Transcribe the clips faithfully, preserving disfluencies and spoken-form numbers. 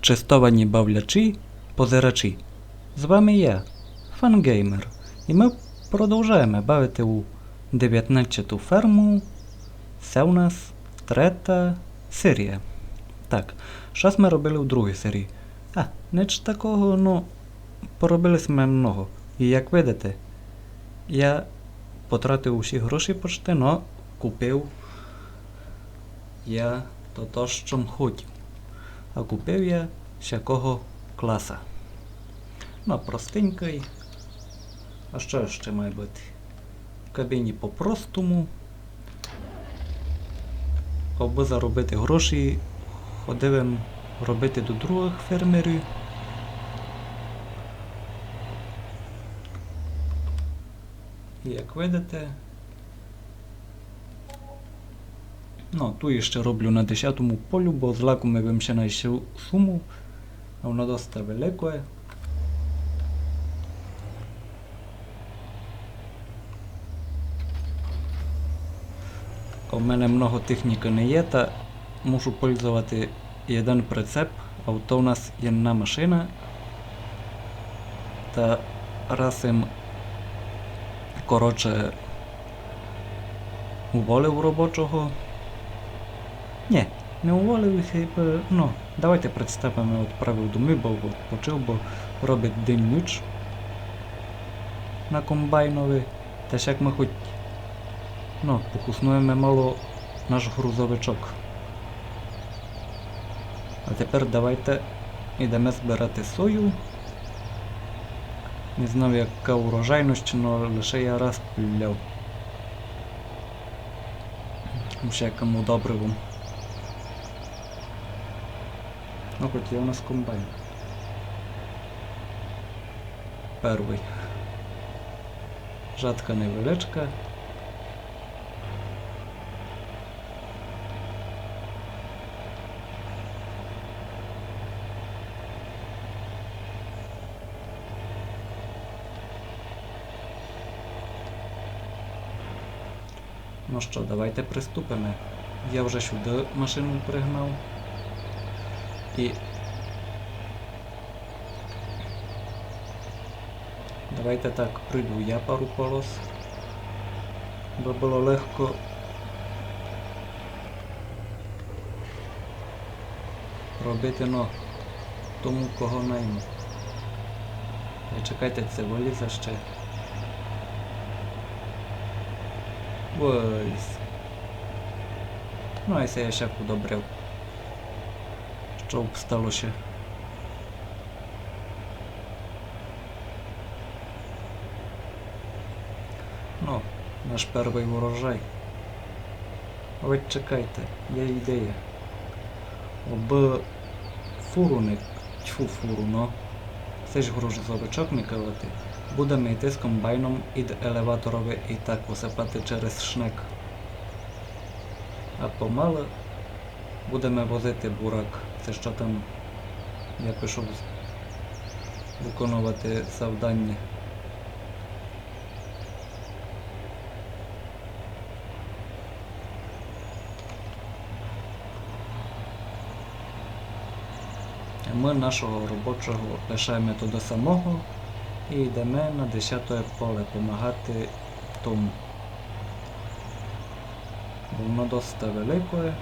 Честовані бавлячі, позирачі. З вами я, Фангеймер, і мы продовжаєме бавити у девятнадцяту ферму. Се у нас трета серія. Так, што сьме робили у другій серії? А, нич такого, но поробили сьме много. І як видите, я потратив усі гроші почти, но купив я то, то, што м хотів. А купив я сякого класа. Ну, простенькый. А што ще має быти? В кабіні по-простому. Абы заробити гроші, ходив им робити до другых фермерів. І як видите, ну, ту іщи роблю на десятому полю, бо злакомив им ся на сю суму, а воно доста великоє. У мене много технікы не є, та мушу пользовати єден прицеп, а то у нас єдна машина. Та раз им, коротше, уволив робочого. Нє, не уволив їх, якбы, ну, давайте представиме, отправив домів, бо відпочив, бо робить день ніч на комбайнови. Та сяк мы хоть, ну, похуснуєме мало наш грузовичок. А тепер давайте йдеме збирати сою. Не знав, яка урожайность, но лише я раз пуляв. Всякым удобривом. Ну, хоть є у нас комбайн. Первый. Жатка невеличка. Ну што, давайте приступиме. Я вже сюды машину пригнав. І давайте так, пройду я пару полос, бо было легко робити, но, тому, кого найму. Е, чекайте, це вылізе ще. Ось. Ну, а се я ще удобрив. Што б стало ще? Ну, наш первый урожай. А от чекайте, є ідея. Обы фуру не, тьфу, фуру, но. Се ж грузовичок не кавати. Будеме йти з комбайном ид елеваторови і так высыпати через шнек. А помалы будеме возити бурак. Се што там я пішов з-, выконовати завдання. Мы нашого робочого лишаєме туды самого і йдеме на десятоє поле помагати тому. Воно доста великоє.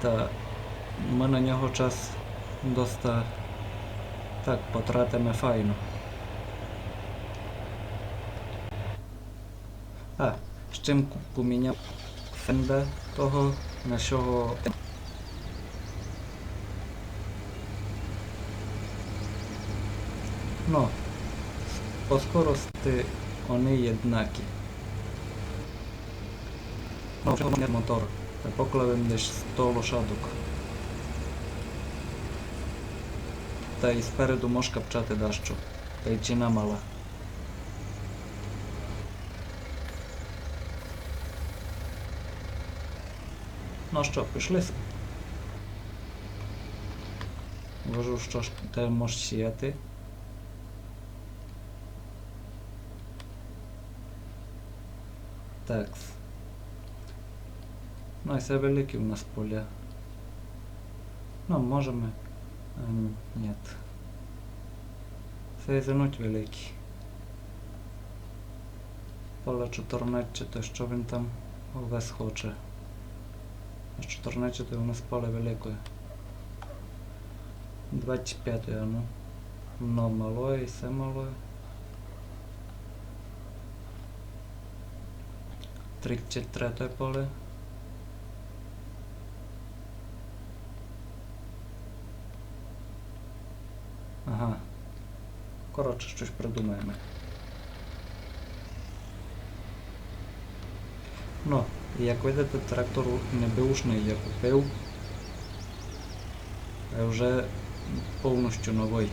Та мы на нього час доста так потратиме файно. А, з чим ку-, поміняв фенда того нашого. Но, по скорости они єднакі. Но, вже у мене мотор. Та поклав им десь сто лошадок. Та й спереду мож капчати дашто. Та й ціна мала. Ну што, пішли с-, вижу, што ж те мож сіяти. Так. Ну, і се великі у нас поля. Ну, можеме. Е, нєт. Се зануть великі. Поле чотырнадцяте, што він там овес хоче. А чотырнадцяте у нас поле велике. Двадцять пяте, а ну. Но малоє, і се малоє. Тридцять третє поле. Ага. Коротше, штось придумаєме. Ну, і як видите, трактор не беушный я купив. Е, вже повністю новый.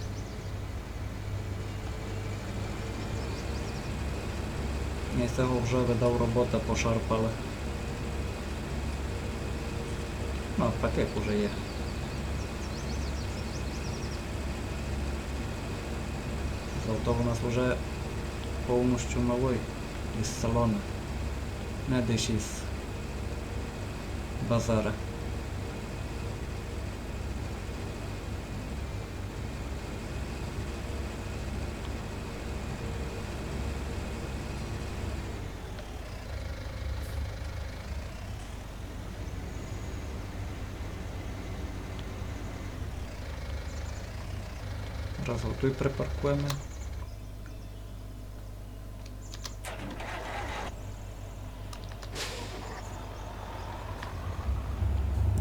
Я з сього вже видав робота, пошарпали. Ну, пакет уже є. Зато у нас уже повністю новый із салону. Не десь із базара. Раз готуй припаркуєме.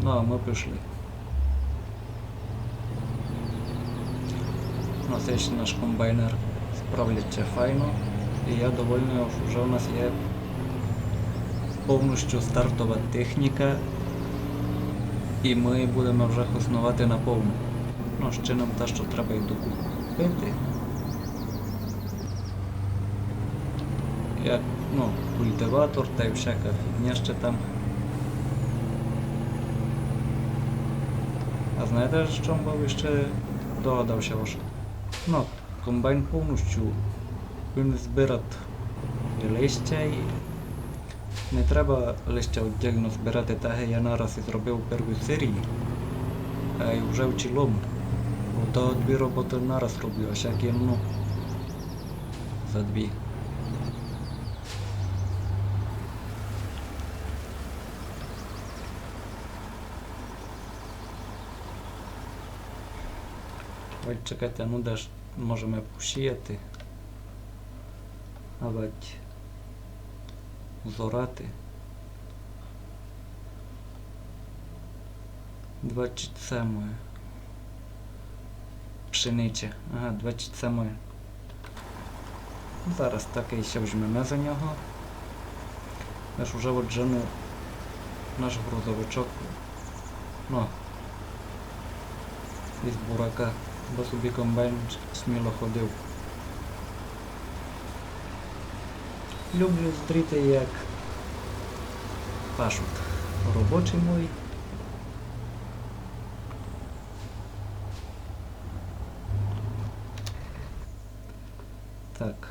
Ну, а мы пішли. Ну, се ще наш комбайнер справляться файно. І я довольный, што вже у нас є повністю стартова техніка. І мы будеме вже хосновати наповну. Ну, ще нам та, што треба її докупити. Як, ну, культиватор тай всяка фігня ще там. А знаєте, што м быв іщи догадав ся, ож, ну, комбайн повністю, він збират і листя, і не треба листя оддільно збирати, так як я нараз і зробив у первій серії, а й уже в цілому. Ото дві роботы нараз роблю, а сяк єдну за дві. Ой, чекайте, ну де ж можеме посіяти? Авадь зорати. Двадцять семоє. Пшениця. Ага, двадцять семоє. Зараз так і ся візьмеме за нього. Аж уже от жену наш грузовичок. Ну, із бурака, бо собі комбайн сміло ходив. Люблю здріти, як пашуть робочі мої. Так.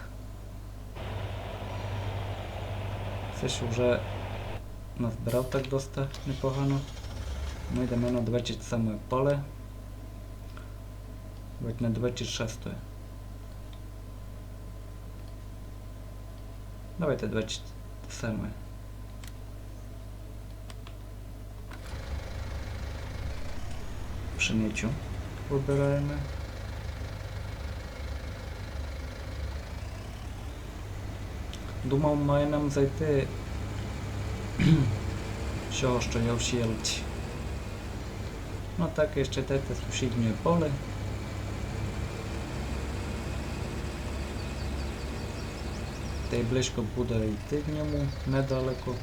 Се ще вже назбирав так доста непогано. Мы йдеме на двадцять семоє поле. Вадь на двадцять шестоє. Давайте двадцять семоє. Пшеницю выбираєме. Думав, має нам зайти всього, што є в сіялці. Ну, так і ще дайте сусіднє поле. Тай близько буде йти в ньому, недалеко.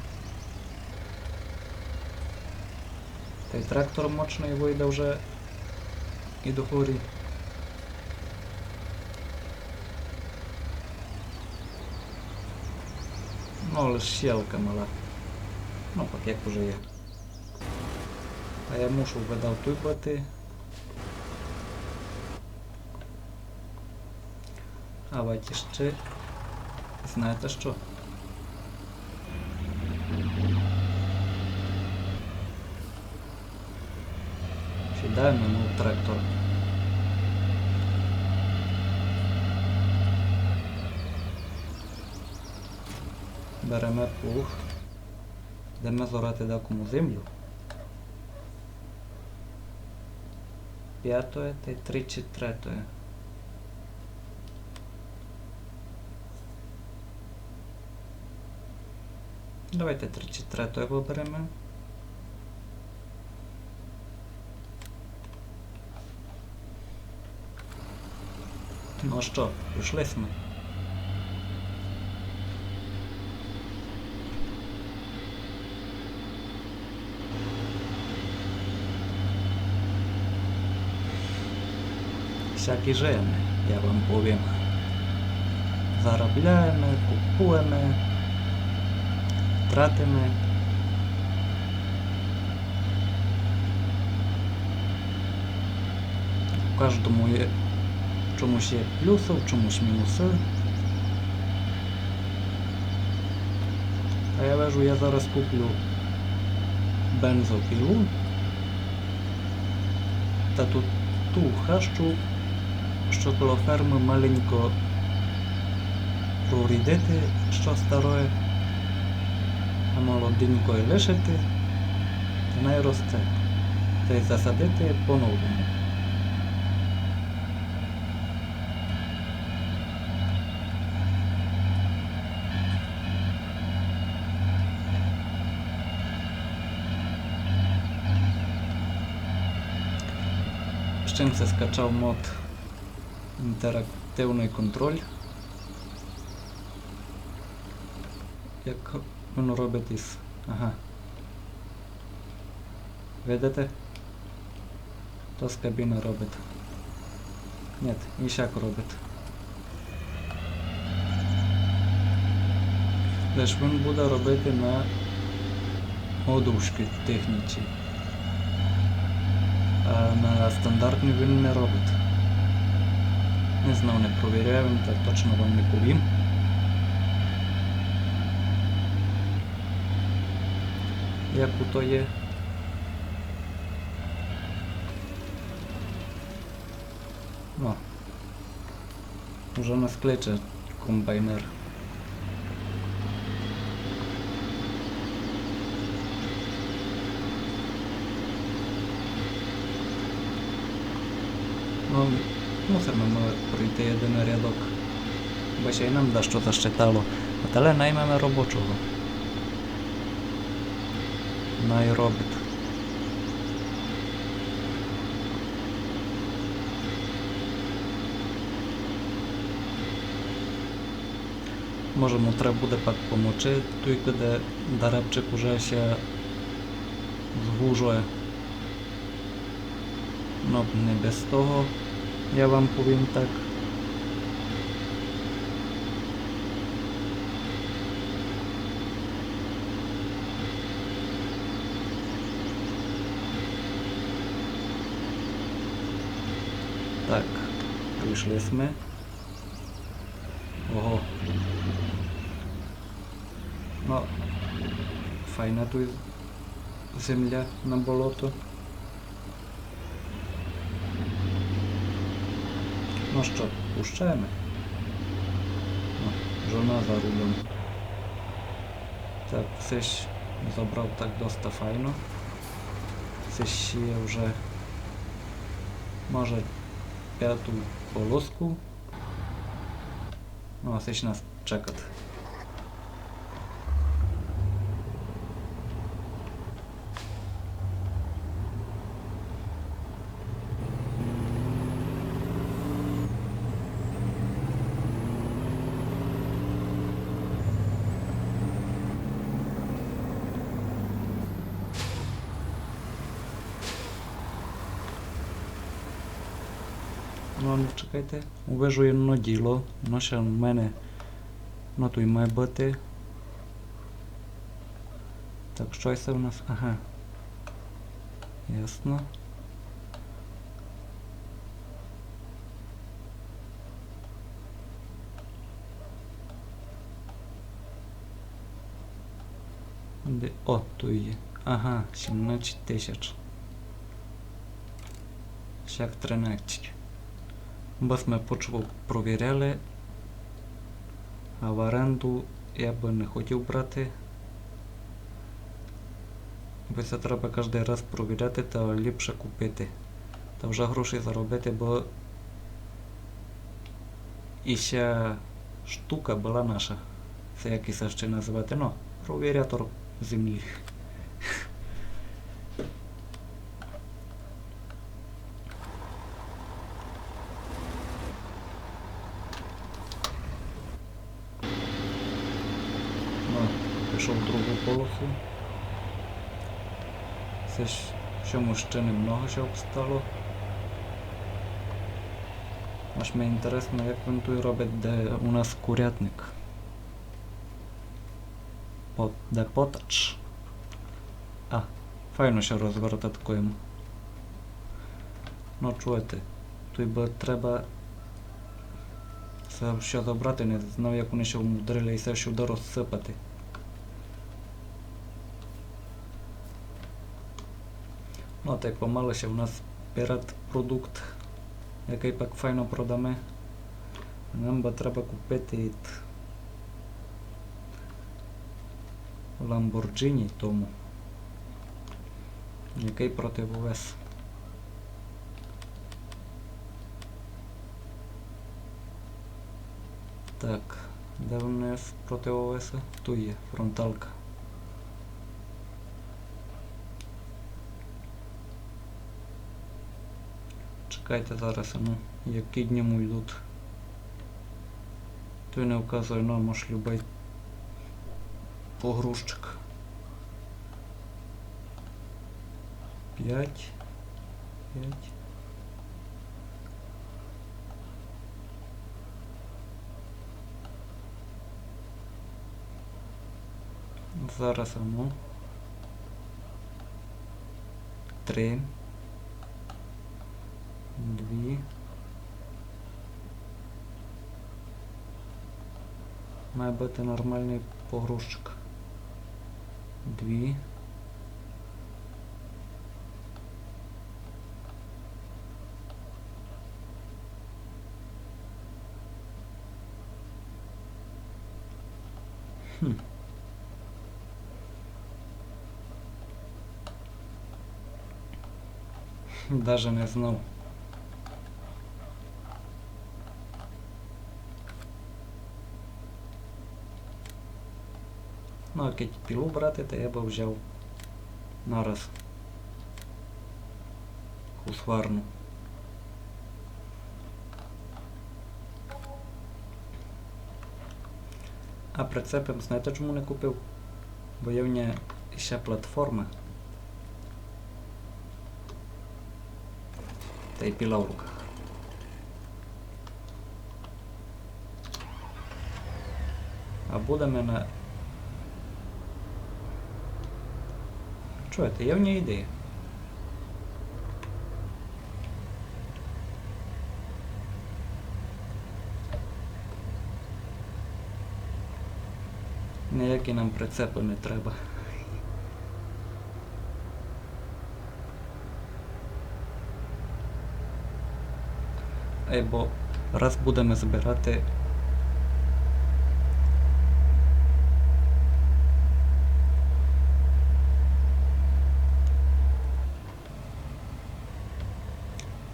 Тай трактор мощный выйде вже і догорі. Ну, лиш сіялка мала. Ну, пак як уже є. А я мушу видав туй быти. А вадь іщи, знаєте што? Сідаєме мы в трактор. Береме плуг. Йдеме зорати дакому землю. Пятоє тай тридцять третє. Давайте тридцять третє выбереме. Ну што, пішли сьме. Всякі жиєме, я вам повім. Заробляєме, купуєме, тратиме. У каждому є, в чомусь є плюсы, в чомусь мінусы. А я вижу, я зараз куплю бензопілу. Та ту, ту хащу, што коло фермы, маленько прорідити, што староє, а молоденькоє лишити, та най росте, тай засадити по-новому. Ще м се скачав мод інтерактивный контроль. Як воно робить із... Ага. Видите? То з кабіны робить. Нєт, іншак робить. Лиш він буде робити на годовській техніці. А на стандартній він не робить. Не знав, не провіряв, так точно вам не повім. Як ото є. О. Уже нас кличе комбайнер. Ну, мусиме мы пройти єден рядок. Бо ще й нам дашто защитало. А теле наймеме робочого. Най робить. Може му треба буде пак помочи, туй куды дарабчик уже ся згужує. Но, не без того, я вам повім так. Так, пройшли сьме. Ого. Но, файна туй земля на болото. Ну што, пущаєме? О, жона за рулем. Так, сись забрав так доста файно. Сись є вже, може, пяту полоску. Ну, а сись нас чекать. Ну, а ну, чекайте. Увижу єдно діло, но ще в мене, но, туй має быти. Так, што се у нас? Ага. Ясно. Де, о, туй є. Ага, сімнадцять тисяч. Сяк тринадцять. Бо сьме почву провіряли, а в оренду я бы не хотів брати. Бо се треба каждый раз провіряти, та ліпше купити. Та вже гроші заробити, бо і ся штука была наша. Се як і се ще називати, ну, провірятор землі. Ну, пішов в другу полосу. Се ж, в сьому ще немного ся обстало. Аж ми інтересно, як він туй робить, де у нас курятник. По-, де потач. А, файно ся розвертати такоєму. Ну, чуєте, туй бы треба се всьо забрати, не знав, як они ся умудрили і се сюды розсыпати. Ну, а так помалы ся у нас збират продукт, якый пак файно продаме. Нам бы треба купити ид Ламборджіні тому. Якый противовес? Так, де в нас противовесы? Туй є, фронталка. Чекайте зараз, а ну, які дні му йдуть. Туй не вказує, ну, може, любый погрузчик. Пять. Пять. Зараз, а ну. Три. Дві. Має быти нормалный погрузчик. Дві. Хм. Даже не знав. Ну, а кидь пілу брати, то я бы взяв нараз. Хускварну. А прицеп им, знаєте, чому не купив? Бо є в ня іща платформа. Тай піла в руках. А будеме на... Чуєте, є в ня ідея. Ніякі нам прицепы не треба. Ей, бо раз будеме збирати,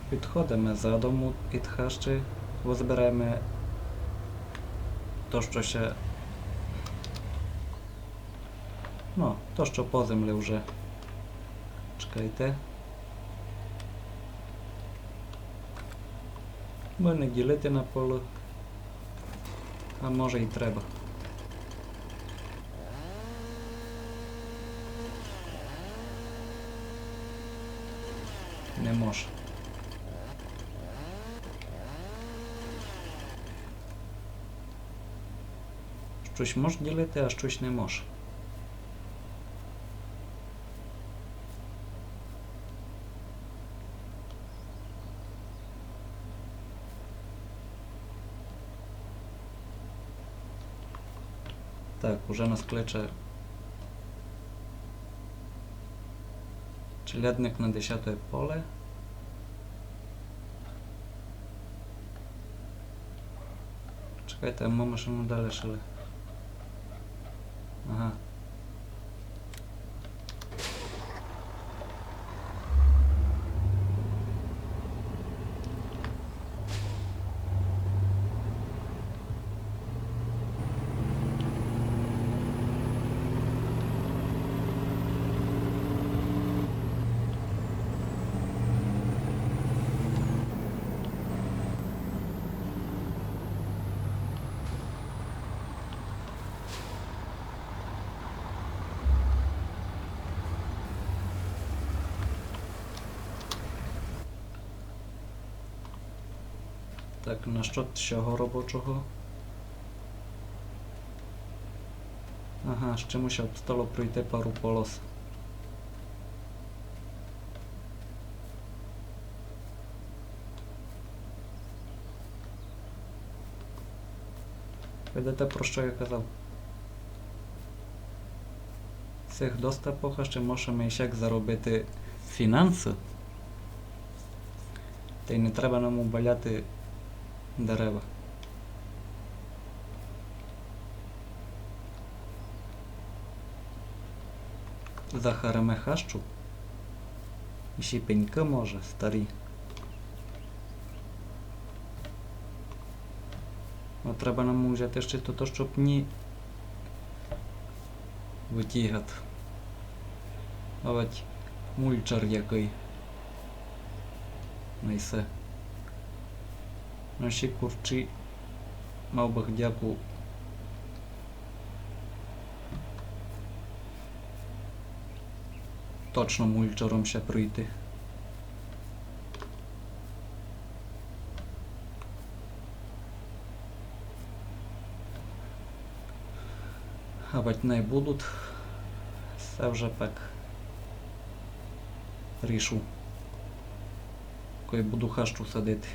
підходиме задом ид хащі, вызбираєме то, што ся, ну, то, што по землі вже. Чекайте. Можна ділити на полы. А може й треба. Не мож. Штось мож ділити, а штось не мож. Так, уже нас кличе Челядник на десяте поле. Чекайте, а мы машину де лишили? Ага. Так, насчет сього робочого. Ага, ще му ся обстало пройти пару полос. Видите, про што я казав? В сих доступах ще можеме іщак заробити фінансы. Тай не треба нам убаляти дерева. Захареме хащу. І ще пенькы, може, старі. Но треба нам узяти ще тото, што пні вытягати. Авать мульчер якый. Но й всьо. Но ще курчі, мав бы дяку точно мульчером ся пройти. Авать най будуть. Се вже пак рішу, кой буду хащу садити.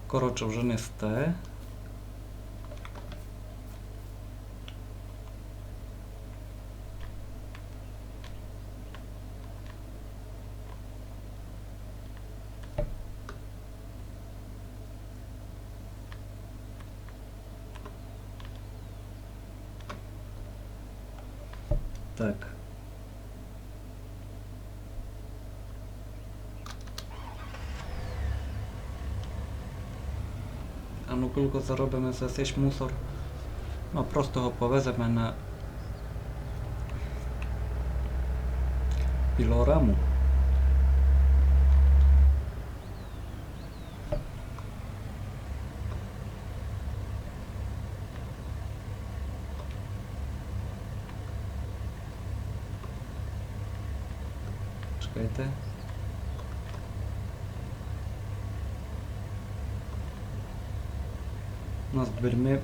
Коротше, вже не стає. Так. А ну, кулько заробиме за сись мусор? Ну, просто го повеземе на пилораму. Чекайте. У нас з дверьми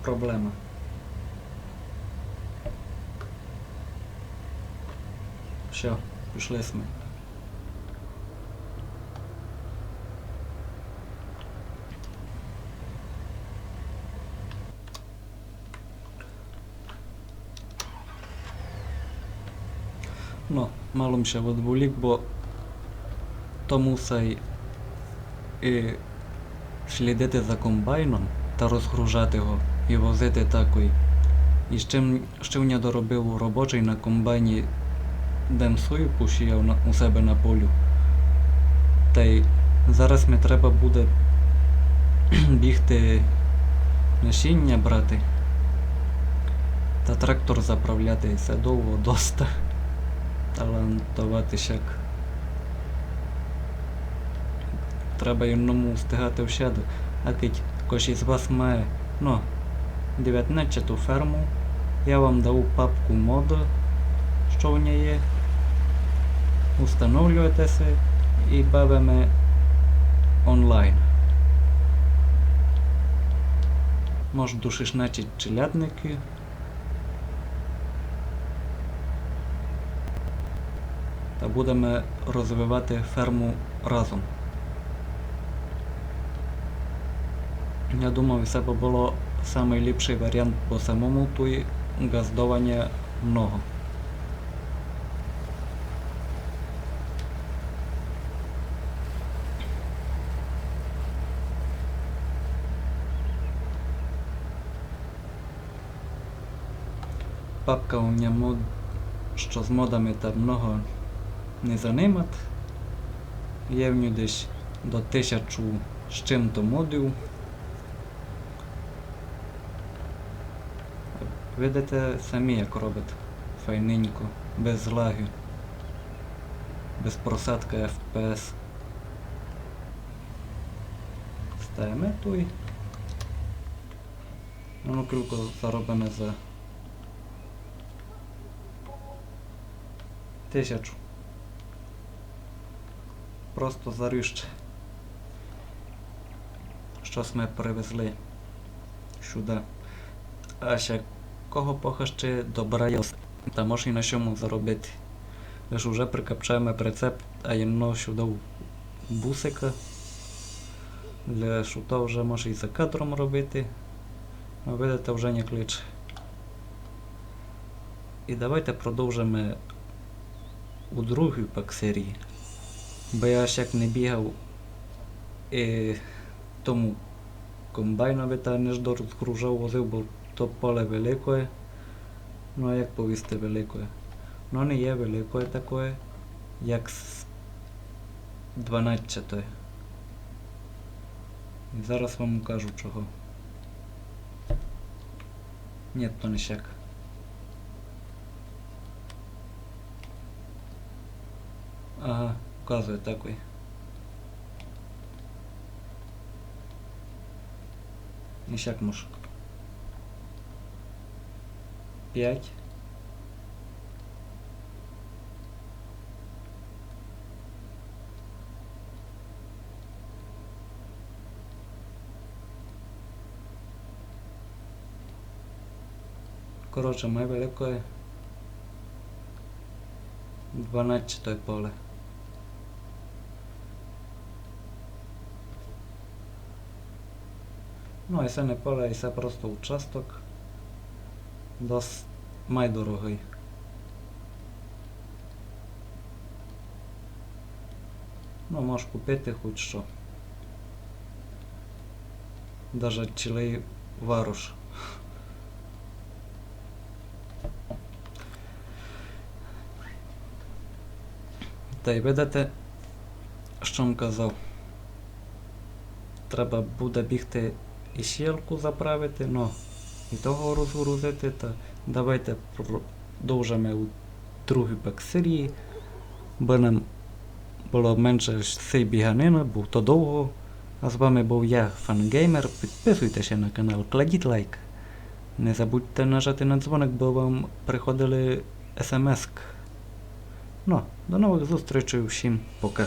проблема. Всьо, пішли сьме. Но, мало м ся одволік, бо то мусай, е, слідити за комбайном та розгружати го і возити такой. І ще м-, ще м не доробив робочий на комбайні, де м сою посіяв на, у себе на полю. Тай зараз ми треба буде бігти насіння брати та трактор заправляти. І се довго доста. Талантовати сяк. Треба єдному встигати всяды. А кидь Хтось із вас має, ну, девятнадцяту ферму, я вам дав папку мод, што в ній є. Установлюєте се і бавиме онлайн. Мож до шістнадцять челядників. Та будеме розвивати ферму разом. Я думав, се бы было самый ліпшый варіант, бо самому туй ґаздованя много. Папка у мене мод, што з модами та много не занимат. Є в ню десь до тисячу з чим-то модів. Видите самі, як робить файненько, без лагів, без просадка F P S. Ставиме туй. Ну, кілько заробиме за тисячу. Просто заріжте, што сьме привезли сюды. А ще кого похащи добра є, та мож і на сьому заробити. Лиш уже прикапчаєме прицеп, а єдно сюды в бусика. Лиш то вже мож і за кадром робити. Ну, видите, вже не кличе. І давайте продовжиме у другій пак серії. Бо я аж як не бігав і тому комбайнови та не ж дорозгружав, возив, бо то поле великоє. Ну, а як повісти великоє? Ну, не є великоє такоє, як с-, дванадцятоє. І зараз вам укажу чого. Ні, то не сяк. Ага, указує такой. Не сяк мож. Пять. Коротше, май великоє дванадцятоє поле. Ну, а се не поле, а се просто участок. Дос май дорогый. Ну, можеш купити хоч што. Даже цілый варош. Та й видите, што м казав. Треба буде бігти і сіялку заправити, но і того розгрузити. Та давайте продовжиме у другій пак серії, бо нам было менше сей біганины, бо то довго. А з вами быв я, Фангеймер. Підписуйтеся на канал, кладіть лайк. Не забудьте нажати на дзвоник, бо вам приходили смс-ки. Ну, до новых зустрічей, всім пока.